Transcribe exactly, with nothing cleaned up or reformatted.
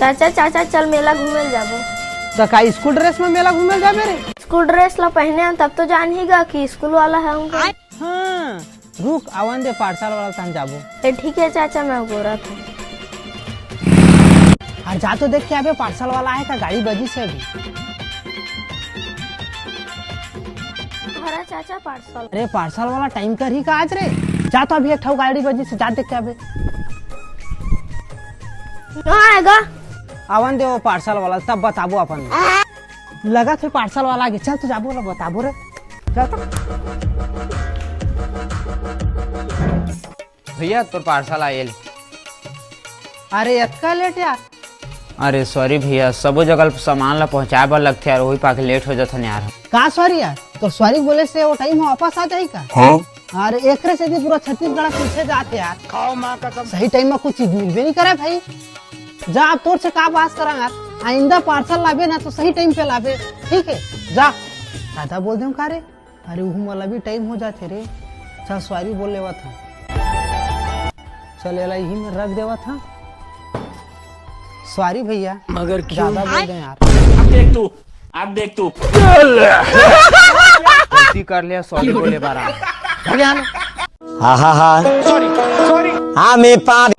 चाचा, चाचा, चल मेला घूमे ल जाबो। त का स्कूल ड्रेस में मेला घूमे ल जाबे रे? स्कूल ड्रेस ला पहने हन तब तो जान ही गा कि स्कूल वाला है उनका। हाँ, रुक, आवन दे, पार्सल वाला तहन जाबो। ए, ठीक है चाचा, मैं गोरा था। अरे जा तो देख के आबे, पार्सल वाला आए का गाड़ी बजी से अभी। हरा चाचा पार्सल। अरे पार्सल वाला टाइम कर ही का आज रे? जा तो अभी एक ठो गाड़ी बजी से, जा देख के आबे। कहाँ आएगा? आवन दे वो पार्सल वाला, तब बताबो अपन। लगा थे पार्सल वाला आगे, चल तो जाबो ला बताबो रे। चल। भैया, तोर पार्सल आयल। अरे, अतका लेट यार? अरे, सॉरी भैया, सबो जगह सामान ला पहुंचाए बर लगथे यार, वही पाके लेट हो जाथन यार। का सॉरी यार? तो सॉरी बोले से वो टाइम में वापस आ जाही का? हाँ? अरे, एकरे से भी पूरा छत्तीसगढ़ पीछे जाथे यार। खाओ माँ कसम। सही टाइम में कुछ चीज मिलबे नहीं करे भाई। जा, अब तोर से का बात करा यार, आइंदा पार्सल लाबे ना तो सही टाइम पे लाबे, ठीक है? जा। दादा बोल दे का रे? अरे, उहू मोला भी टाइम हो जाथे रे। चल, सॉरी बोल लेवत हूँ। चल, एला इही में रख देवत हूँ। सॉरी भैया, मगर क्यों? ज्यादा बोल दे यार। अब देख तू, अब देख तू। गलती कर लिया, सॉरी बोले बारा। भाग यहाँ ले। हा हा हा। Sorry, sorry. हाँ, मैं पाँच